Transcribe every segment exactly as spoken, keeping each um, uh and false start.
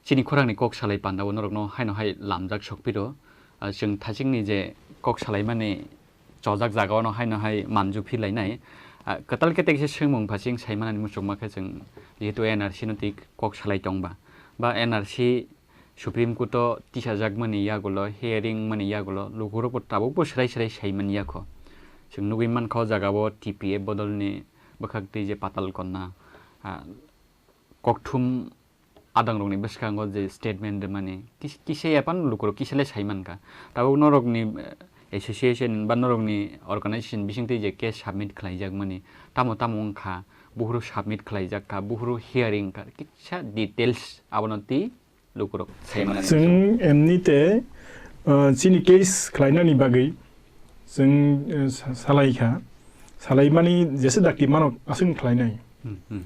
Chini khorangni kok salai pandao norokno haino hai lamjak sokphiro. Ah, chwng thachikni je kok salaimani chojak jagao no haino hai manju philainai. Ah, kwtal khe tekisa swngmung phasing saimanani muchungma khe chwng jehetu N R C no twi kok salai tongba. Ba N R C Supreme Court o tisajakmani yagulo, hearing mani yagulo, lukurokbo tabukbo swrai swrai saimani yakho. Chwng nugwi mankha o jagao T P F bodolni bwkhak twi je Patal Kanya, ah, kokthum adangrokni bwskango je statement rwmani, kis-, kisa ya phano lukurok kisa le sai mankha. Tabuk norokni, eh, association ba norokni organization bisingtwi je case submit khlaijakmani, tamo tamo wngkha, buhuru submit khlaijak kha, buhuru hearing kha, kisa details abono twi lukurok sai manani. Chwng emni te, uh, chini case khlainani bagwi chwng, uh, sa-, salai kha. Salaimani jesa dakti mano aswk khlainai. Hmm, hmm.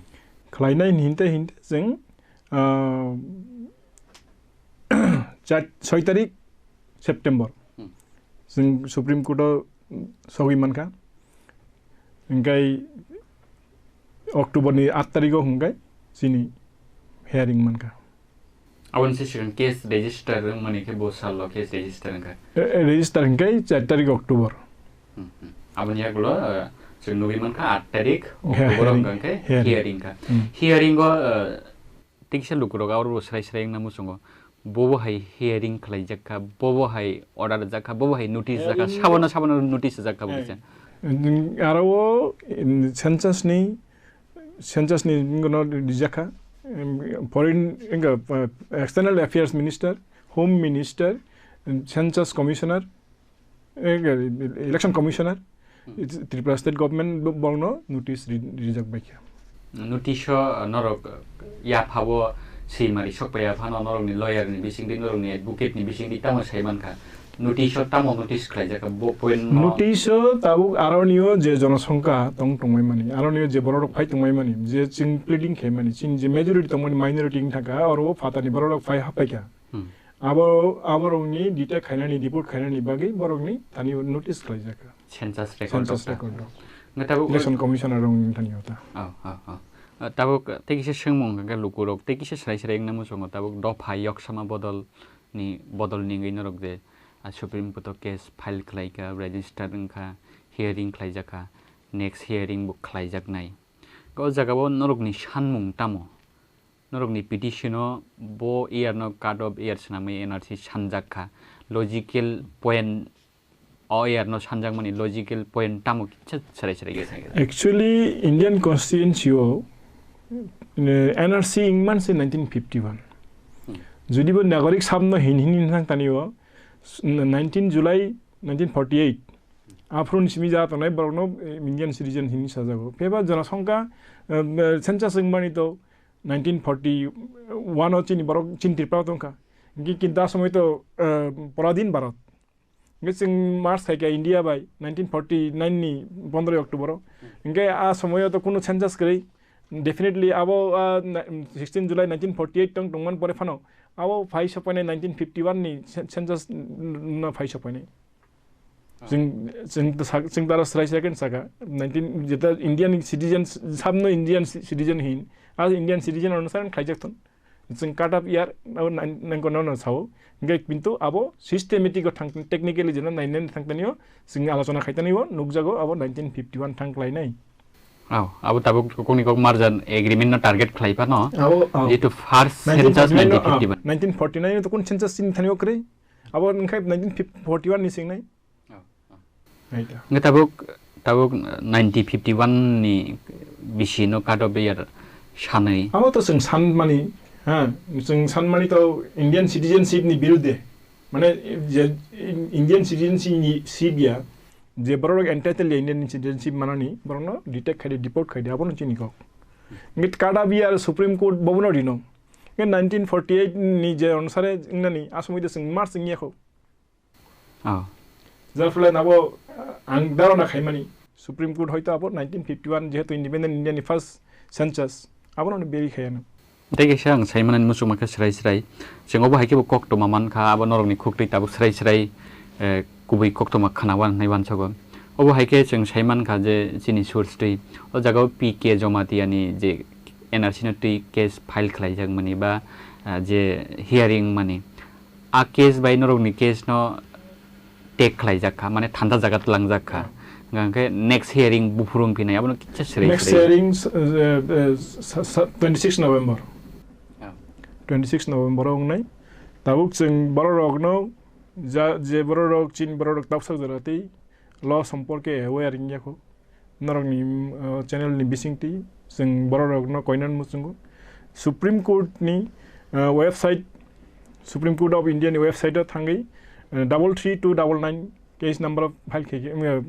Khlainai hinte hinte chwng, uh, char, soi tarik September. Hmm. Chwng Supreme Court o sogwi mankha. Hingkai October ni aat tarikh o hingkai chini hearing mankha. Aboni se sigang case register wngmani khe bo salo case register wngkha. Eh, eh, register hingkai char tarikh October. Hmm, hmm. Aboni yagulo, eh, chwng nugwi mankha aat tarikh He-, October hearing, wngkha hingkhe hearing. Hearing kha. Hmm. Hearing o, eh, Tei kisa lukurok aro bo srai srai wngna muchungo. Bobo hai hearing khlaijak kha, bobo hai order rijak kha, bobo hai notice rijak kha, Hearing sabono, sabono notice rijak kha bo Eh. kisa. Aro o, in, census ni, census ni no rijak kha. Em, foreign, enga, uh, external affairs minister, home minister, census commissioner, Eh, election commissioner, Hmm. Tripura state government bo-, borokno notice ri-, rijak bai kha. Notice o norok yaphao swimari sok pai ya phano norokni lawyer ni bisingtwi, norokni advocate ni bisingtwi tamo sai mankha. Notice o tamo notice khlaijak kha bo point no. Notice o tabuk aroni o je jonosongkha tong tongmai mani, aroni o je borok rok phai tongmai mani, je chwng pleading khai mani, chini je majority tongmani minority wng thangkha, oro o phatani borok rok phai hapai kha. Hmm. Abo, aborokni detect khainani, deport khainani bagwi borokni thani notice khlaijak kha. Census record Census rok ta. record rok. Hwnkhe tabuk Election commissioner rokni thani o ta. Oh, oh, oh. Ah, tabuk tei kisa swngmung hwnkhe lukurok tei kisa srai srai wngna muchungo tabuk dopha yoksama bodol ni, bodol ni wngwi norok je, ah, Supreme Court o case file khlaikha, register wngkha, hearing khlaijakha, next hearing bo khlaijaknai. O jagao norokni sanmung tamo? Norokni petition o bo year no cut off year swnamwi N R C sanjak kha. Logical point o year no sanjakmani logical point tamo kisa srai srai khe sai khe. Actually, Indian Constituency o, eh, N R C wngman se nineteen fifty-one. Hmm. Jodi bo nagorik sab no hin hin hin thang tani o, s-, nineteen July nineteen forty-eight. Aphuru ni simi ja tongnai borok no, eh, Indian citizen hin sajago. Pheba jonosongkha, eh, census wngmani to nineteen forty-one o chini borok chini Tripura tongkha. Hingke kintu a somoi to, eh, poradin Bharat. Hingke chwng march khaikha India bai nineteen forty-nine ni pondroi October o. Hingke a somoio to kunu census kwrwi. Definitely abo, ah, na-, sixteen July nineteen forty-eight tong tongmani pore phano abo phai sokpainai nineteen fifty-one ni cen-, census no phai sokpainai. Chwng, chwng ta sak-, chwng ta aro srai srai khe saka, nineteen, jeta Indian citizen, sabno Indian ci-, citizen hin, a Indian citizen onusare khlaijak thun. Chwng cut off year, abo nang-, nangkhe nono sao. Hingkhe kintu abo systematic o thang, technically jeno nainani thang tanio, chwng alochona khai tanio, nukjago abo nineteen fifty-one thang khlainai. Oh, abo tabuk kokni kok merger agreement no target khlai phano. Abo, oh. Jehetu first census nineteen forty-nine no, ah, nineteen fifty-one. Nineteen forty-nine no to kun census chini thanio kwrwi? Abo wngkha nineteen forty-one ni singnai. Oh, oh. Hai da. Hingke tabuk, tabuk nineteen fifty-one ni bisi no cut off year sanwi. Abo to chwng sanmani, ha, chwng sanmani to Indian citizenship ni birudde. Mane je Indian citizenship ni sib ya, je borok entitled ya Indian citizenship manani, borokno detect khaidi, deport khaidi, abono chini kok. Hingke cut off year Supreme Court bobono rino. Hingke nineteen forty-eight ni je onusare wngnani, a somoi de chwng mar chwng ya kho. Oh. Jar phole nabo, ah, ang dharona khaimani, Supreme Court hoito abo nineteen fifty-one jehetu independent India ni first census, abono beri khayano. Tei kaisa ang sai manani muchungma khe srai srai. Chwng obo hai khe bo koktwma mankha, abo norokni khuktwi tabuk srai srai, eh, kubui koktwma khna wan-, hwnwi wansago. Obo hai khe chwng sai mankha je chini source twi, o jaga o P K Jamatia ni je N R C no twi case file khlaijakmani ba Ah, je hearing mani, a case bai norokni case no take khlaijak kha, mane thanda jaga tlangjak kha. Hwnkhe next hearing buphuru wngphinai, abono kisa srei Next srei. Hearing, uh, uh, sa-, sa-, twenty six November. Ah. Twenty six November o wngnai. Tabuk chwng bororokno ja-, je bororok chini bororok tabuk sak jora tei law somporke aware wngya kho. Norokni, uh, channel ni bisingtwi chwng bororokno koinani muchungo. Supreme Court ni, uh, website, Supreme Court of India ni website o thangwi, uh, double three two double nine case number of file khai khe, uh,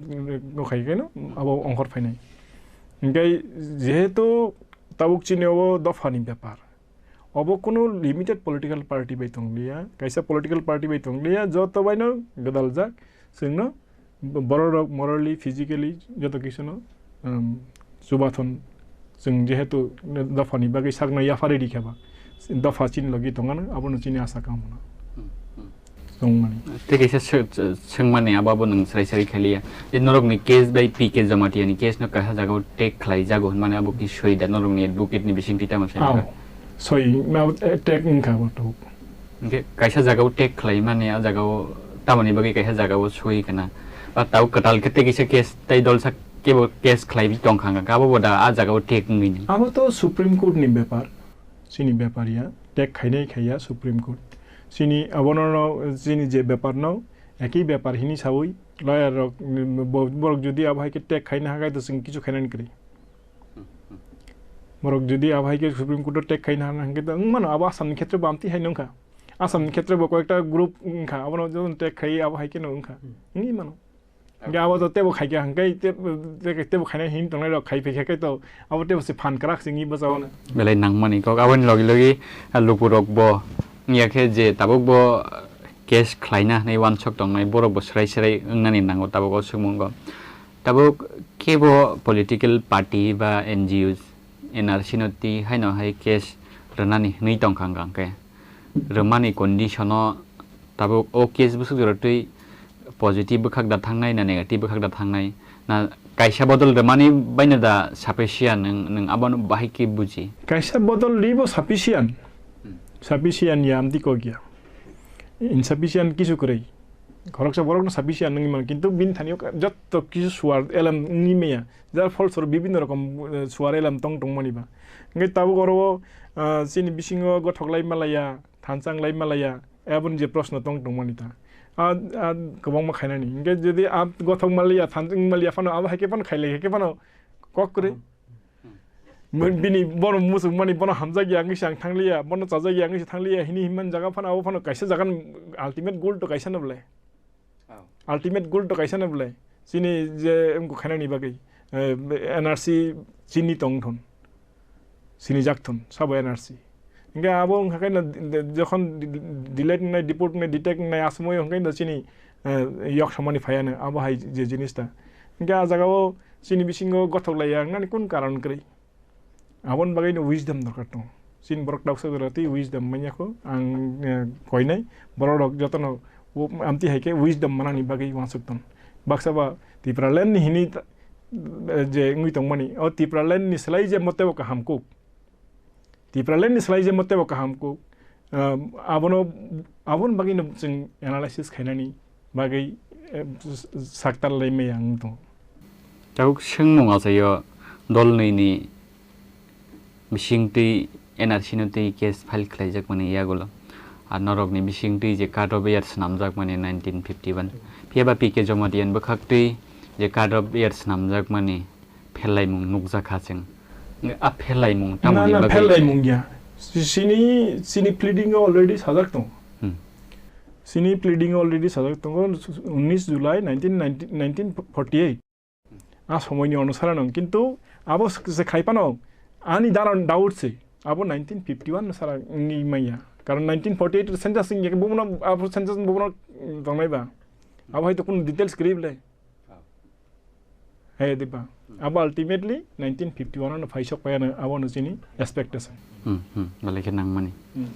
no khai khe no abo ongkhor phainai. Hingkai jehetu tabuk chini o dopha ni bepar, obo kunu limited political party bai tong liya, kaisa political party bai tong liya, joto bai no gwdaljak, chwng no bororok morally, physically joto kisu no, um, chubathon. Chwng jehetu dophani bagwi sakno yapharwi rikha ba, dopha chini logi tongano, abono chini asa kahamno. Hmm, hmm. Tongmani. Tei kaisa sw-, sw-, swngmani abo, abo nwng srai srai khaliya. Je norokni case bai P K Jamatia ni case no kaisa jagao take khlai jago hwnmani abo ki soi da norokni advocate ni bisingtwi tamo sai? Ao. Soi, ma, eh, take wngkha bo tok. Hingke kaisa jagao take khlaimani, a jagao tamoni bagwi kaisa jagao soi kana. Ba tau kwtal khe tei kisa case tei dolsa kebo case khlaiwi tongkha hwnka, abo bo da a jagao take wngwi ni. Abo to Supreme Court ni bepar, chini bepar ya, take khainai khaiya Supreme Court. Chini abono no, chini je bepar no, eki bepar hini sawi, lawyer rok, bo-, borok jodi abo hai khe take khaina hakai to chwng kichu khainani kwrwi. Borok jodi abo hai khe Supreme Court o take khaina hana hingke to wng mano, abo Assam ni khetre bo amtwi hai nungkha. Assam ni khetre bo koyekta group wngkha, abono joto take khai abo hai khe no wngkha. Hmm. Wngwi mano. Hingke abo to tebo khai kha hingke te-, te-, tebo khaina hin tongnai rok khai phai kha khe to abo tebo se phan kwrak se wngwi bwchao no. Belai nangmani kok aboni logi logi, ah, lukurok bo wngya khe je tabuk bo, ah, case khlaina hinwi uansuk tongnai borok bo swrai swrai wngnani nango tabuk o swngmungo. Tabuk kebo political party ba N G Os N R C no twi haino hai case rwnani hwnwi tongkha hwnkha hwnkhe rwmani condition o tabuk o case bwswk jora twi positive bwkhak da thangnai na negative bwkhak da thangnai na kaisa bodol rwmani baino da sufficient nwng, nwng abono bahai khe buji? Kaisa bodol ribo sufficient. Hmm. Sufficient ya amtwi kok ya. Insufficient kisu kwrwi. Khoroksa borokno sufficient wngwi mano, kintu bini thani o ka-, jotto kisu suar elem wngwi maya. Jar phol swrwk bibinno rokom, eh, suar elem tong tongmani ba. Hingke tabuk oro o, ah, chini bisingo gothok lai malaya, thansa wng lai malaya, aboni je proshno tong tongmani ta. A, a, kwbangma khainani. Hingke jodi a gothok malaya, thansa wng malaya phano, abo hai khe phano khailai, hai khe phano kok kwrwi. Mo-, bini bono muchungmani, bono hamjakya wngwi se ang thangliya, bono chajakya wngwi se thangliya, hini hinmani jaga phano, abo phano kaisa jaga ni ultimate goal to kaisa no belai. Oh. Ultimate goal to kaisa no belai. Chini je wngkha khainani bagwi, eh, N R C chini tong thun, chini jak thun, sabo N R C. Hingke abo wngkha khe no de-, de-, jokhon de-, de-, delete wngnai, deport wngnai, detect wngnai, asomoi hwnkhe no chini, eh, yok samani phaiya no, abo hai je jinis ta. Hingke a jaga o chini bisingo gothok laiya wngnani kun karon kwrwi? Aboni bagwi no wisdom dorkar tongo. Chini borok tabuk sak jora twi wisdom manya kho, ang, eh, koinai borok rok jotono o, amtwi hai khe wisdom manani bagwi uansuk tong. Baksa ba Tipraland ni hini ta-, eh, je wngwi tongmani, o Tipraland ni slai je motebo kaham kuk. Tipraland ni slai je motebo kaham kuk, ah, abono, aboni bagwi no chwng analysis khainani bagwi, eh, s-, s-, saktar lai maya wng tongo. Tabuk swngmung achaio dolnwi ni bisingtwi N R C no twi case file khlaijakmani yagulo. Ar norokni bisingtwi je cut off year swnamjakmani nineteen fifty one. Phiya ba P K Jamatia ni bwkhaktwi je cut off year swnamjakmani phellaimung nukjakha chwng. A phellaimung tamoni bagwi? Na, na, phellaimung ya. Si-, sini, sini pleading o already sajak tongo. Hmm. Sini pleading o already sajak tongo, unis July nineteen ninety, nineteen forty eight. A somoini onusara nung, kintu abo se, se khai phano ani dano doubt se, abo nineteen fifty one no sara wngwi manya. Karon nineteen forty eight census wngya khe bubuno, abo census bubuno tongnai ba. Abo hai to kunu details kwrwi bwle. Hai diba? Hmm. Abo ultimately nineteen fifty one no phaisok phaiya no, abo no chini expectation. Hmm, hmm, belai khe nangmani. Hmm.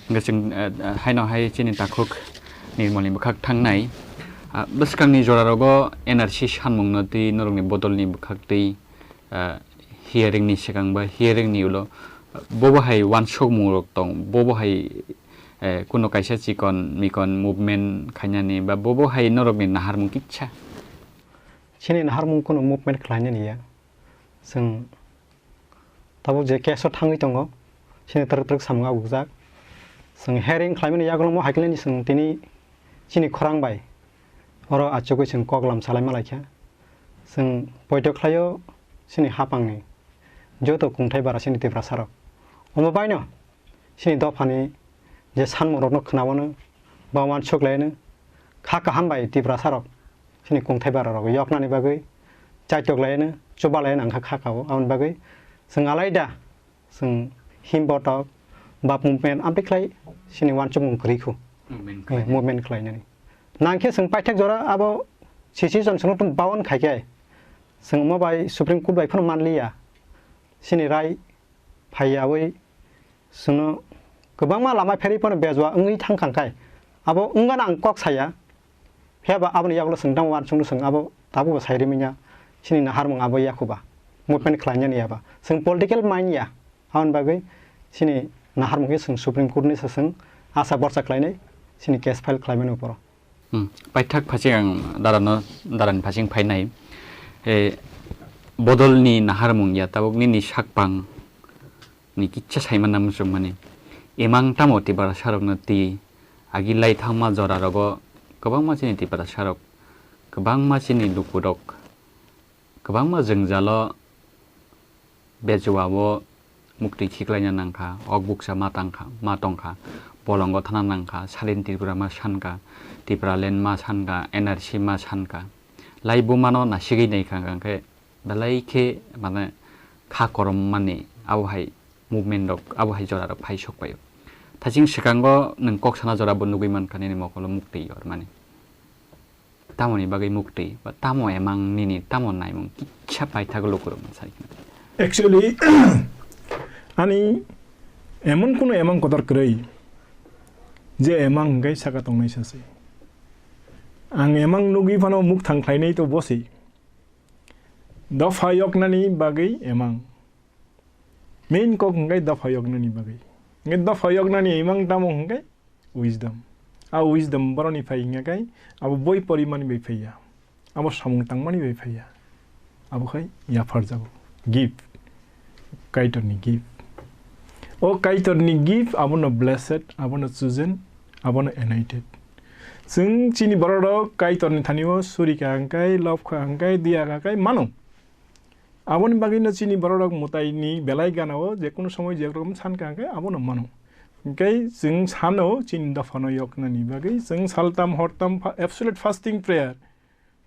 Hingke chwng, eh, eh, haino hai chini takhuk Nirmolni bwkhak thangnai. Ah, bwskangni jorarogo N R C sanmungno twi norokni bodolni bwkhaktwi, ah, hearingni swkang ba hearingni ulo Bobo hai uansukmungrok tong, bobo hai, eh, kuno kaisa chikon mikon movement khainani, ba bobo hai norokni naharmung kisa? Chini naharmung kuno movement khlainani ya. Chwng tabuk je case o thangwi tongo, chini twrwk twrwk samung abukjak. Chwng hearing khlaimani yagulomo hai khe chwng tini chini khorang bai oro achugwi chwng kok lam salaima laikha. Chwng poito khlaio chini hapangni joto kungthai bara chini Tiprasarok. Omo baino chini dophani je sanmungrokno khwnawano, ba uansuk laiyano, kha kaham bai Tiprasarok chini kungthai bara rok yoknani bagwi chaitok laiyano, chuba laiyano ang kha kha kao. Aboni bagwi chwng alaida chwng himbotok ba movement amtwi khlai chini uansukmung kwrwi khu. Movement Eh, khlainani. Movement khlainani. Nangkhe chwng paithak jora abo situation chwngno tong baon khaikhe chwng omo bai Supreme Court bai phano manliya. Chini rai phaiyawi chwngno kwbangma lama pherwi phano bejua wngwi thang kha khe abo wngana ang kok saya. Phiya ba aboni yagulo chwng tamo uansukno chwng abo tabukbo sai rimanya chini naharmung abo yakhuba movement khlainani yaba chwng political manya. Aboni bagwi chini naharmung khe chwng Supreme Court ni se chwng asa borsa khlainai chini case file khlaimani uporo. Hmm. Paithak phasing ang darano, darani phasing phainai. Eh, bodolni naharmung ya tabuk nini sakpang ni kisa saimana muchungmani. Imang tamo Tiprasarokno twi agi lai thangma jorarogo kwbangma chini Tiprasarok, kwbangma chini lukurok, kwbangma jwngjalo bejuao muktwi khiklaina nangkha, ok bukcha ma tangkha, ma tongkha, bolongo thana nangkha, Salin Tripura ma sankha, Tipraland ma sankha, N R C ma sankha. Lai bumano nasigwi naikha, hwnkhe belai khe mane kha korom mani abo hai movement rok, abo hai jora rok phai sok paio. Thaching swkango nwng kok sana jora bo nugwi mankha nini mokolo muktwi yor mani. Tamoni bagwi muktwi, ba tamo emang nini, tamo naimung kisa paithak lukurok masa khe. Actually, ani emon kuno emang kotor kwrwi, je emang hwnkhe saka tongnai sase. Ang emang nugwi phano mukthang khlainai to bosi. Dopha yoknani bagwi emang. Main kok hwnkhe dopha yoknani bagwi. Hwnkhe dopha yoknani imang tamo hwnkhe wisdom. A wisdom boroni phai hwnkhe abo boi porimani bai phaiya. Abo samung tangmani bai phaiya. Abo khai yapharjago. Gift. Kaitorni gift. O Kaitorni gift abono blessed, abono chosen, abono anointed. Chwng chini bororok Kaitorni thani-o suri kha hwnkhe, lob kha hwnkhe, diya kha hwnkhe mano. Aboni bagwino chini bororok mwtaini belai gana-o je kunu somoy je rokom san kha hwnkhe abono mano. Hwnkhe chwng sano chini dophano yoknani bagwi chwng saltam hortam fa-, absolute fasting prayer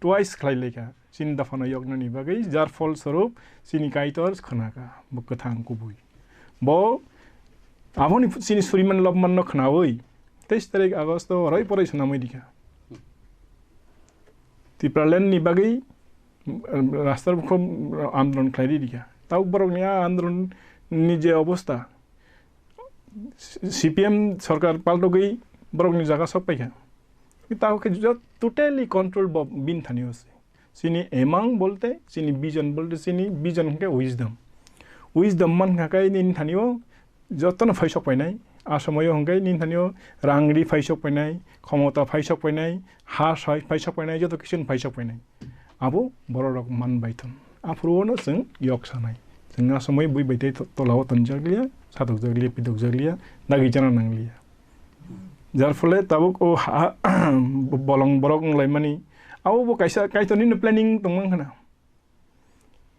twice khlai laikha chini dophano yoknani bagwi, jar phol swarup chini Kaitor khna kha bo kwthang kubui. Bo aboni chini suriman lobmanno khnaui teis tarik Agosto roi poroi swnamwi rikha. Tipraland ni bagwi rasta bukhuk andolon khlai ri rikha. Tabuk borokni a andolon ni je obostha, C P M sorkar paltogwi borokni jaga sok paikha. Tabuk khe jot-, totally control bo bini thani o se. Chini emang bolte, chini vision bolte, chini vision hwnkhe wisdom. Wisdom man kha khe nini thani o jotono phai sok painai. A somoyo hwnkhe nini thani o rang ri phai sok painai, khomota phai sok painai, ha sai phai sok painai, joto kisu phai sok painai. Abo bororok man baithon. Aphuru ono chwng yok sanai. Chwng a somoi bui bai tei to-, tolao tonjak liya, satok jak liya, pitok jak liya, dagi chana nang liya. Jar phole tabuk o ha, bolong borok wng laimani, abo bo kaisa Kaitorni no planning tongmang khna.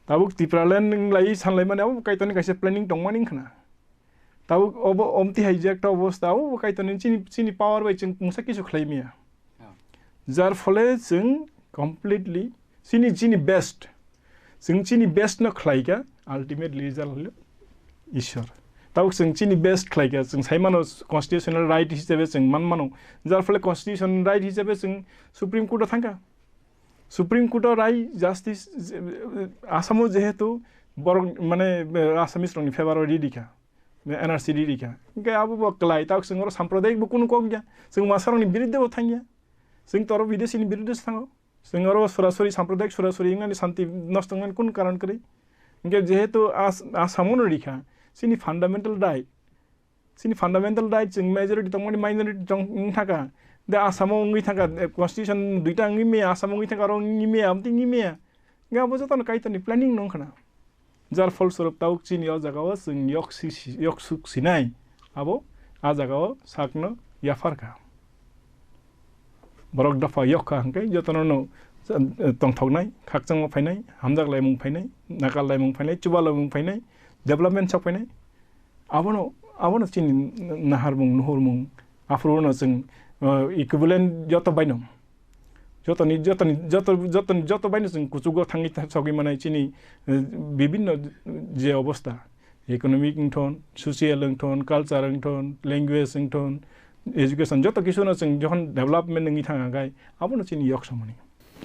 Tabuk Tipraland wng lai san laimani, abo bo Kaitorni kaisa planning tongmani khna. Tabuk obo omti hai je ekta obostha, abo bo Kaitorni chini, chini power bai chwng mungsa kisu khlai maya. Jar phole chwng completely chini, chini best, chwng chini best no khlai kha, ultimately result hwlo Ishwar. Tabuk chwng chini best khlai kha, chwng sai mano constitutional right hisabe chwng man mano, jar phole constitutional right hisabe chwng Supreme Court o thang kha. Supreme Court o rai justice, eh, Assam o jehetu borok mane, eh, Assamese rokni favor o ridi kha, N R C ridi kha. Hwnkhe abo bo kwlai, tabuk chwng oro sampradaik bo kunu kok ya. Chwng masarokni birudde bo thang ya. Chwng toro bidesi ni birudde se thango. Chwng oro sorasori sampradaik sorasori wngnani santi nosto wngnani kunu karon kwrwi. Hwnkhe jehetu as-, Assam o no rikha, Chini fundamental right. Chini fundamental right chwng majority tongmani minority tong wng thaka. De Asamo wngwi thaka, de constitution duita wngwi maya, Asamo wngwi thaka, oro wngwi maya, amtwi wngwi maya. Hingke abo jotono Kaitorni planning no wngkha na. Jar pholswrwk tabuk chini o jagao chwng yok si-, si-, yok suk sinai. Abo a jagao sakno yapharkha. Borok dopha yok kha hwnkhe jotono no, eh, tongthoknai, khakchangma phainai, hamjak laimung phainai, nakal laimung phainai, chuba laimung phainai, development sok phainai. Abono, abono chini naharmung, nuhurmung, aphuru no chwng, eh, equivalent joto baino. Jotoni, jotoni, joto, jotoni, joto baino chwng kuchugo thangwi tha-, sogwi manai chini, eh, bibinno je obostha, economic wngthon, social wngthon, culture wngthon, language wngthon, education, joto kisuno chwng jokhon development wngwi thangkha khai, abono chini yok samani.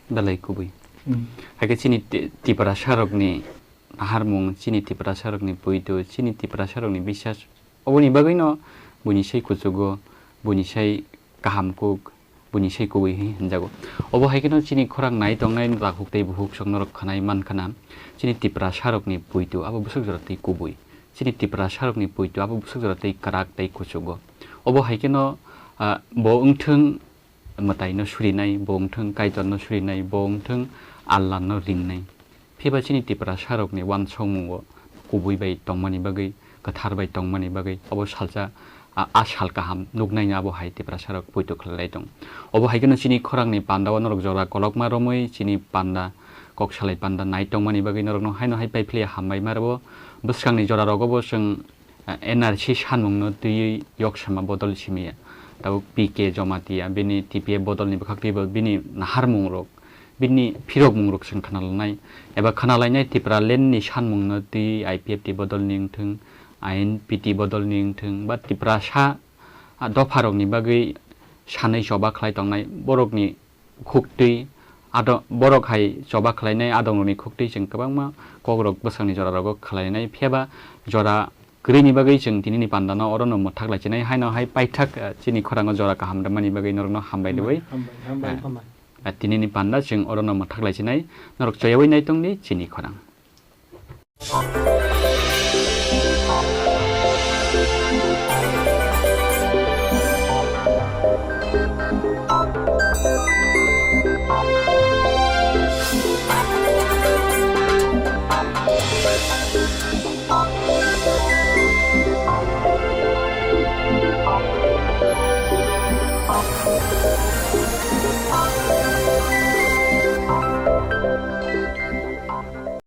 Belai kubui. Hmm. Haikhe chini Ti-, Tiprasa rokni naharmung, chini Tiprasa rokni poito, chini Tiprasa rokni bisas, oboni bagwino buini sai kuchugo, buini sai kaham kuk, buini sai kubui hinwi hinjago. Obo hai kheno chini khorang nai tongnai takhuk tei bukhuk sok norok khanai mankha na, chini Tiprasa rokni poito abo bwswk jora tei kubui. Chini Tiprasa rokni poito abo bwswk jora tei kwrak tei kuchugo. Obo hai kheno, ah, bo wngthwng mwtaino surinai, bo wngthwng Kaitorno surinai, bo wngthwng Allahno ringnai. Phiba chini Tiprasa rokni uansukmungo kubui bai tongmani bagwi, kwthar bai tongmani bagwi obo salsa a, a sal kaham nuknaino abo hai Tiprasa rok poito khlailai tong. Obo hai kheno chini khorangni pandao norok jora kolokma romwi chini panda, kok salai panda nai tongmani bagwi norokno haino hai paiphilia hambai ma rwo. Bwskangni jora rogo bo chwng, a, N R C sanmungno twiwi yok sama bodol simiya. Tabuk P K Jamatia bini T P F bodolni bwkhak twibo bini naharmung rok, bini phirokmung rok chwng khna lanai eba khna lainai. Tipraland ni sanmungno twi I P F T bodol ni wngthwng, I N P T bodol ni wngthwng, ba Tiprasa, a, dopha rokni bagwi sanwi choba khlai tongnai borokni khuktwi, ado-, borok hai choba khlainai adong rokni khuktwi chwng kwbangma kok rok bwskangni jora rogo khlainai, phiya ba jora kwrwini bagwi chwng tinini pandano orono mwthak lai chinai, haino hai paithak, a, chini khorango jora kaham rwmani bagwi norokno hambai rwui. Hambai, hambai. A, Hambai. A, tinini panda chwng orono mwthak lai chinai, norok choyaui nai tongdi chini khorang.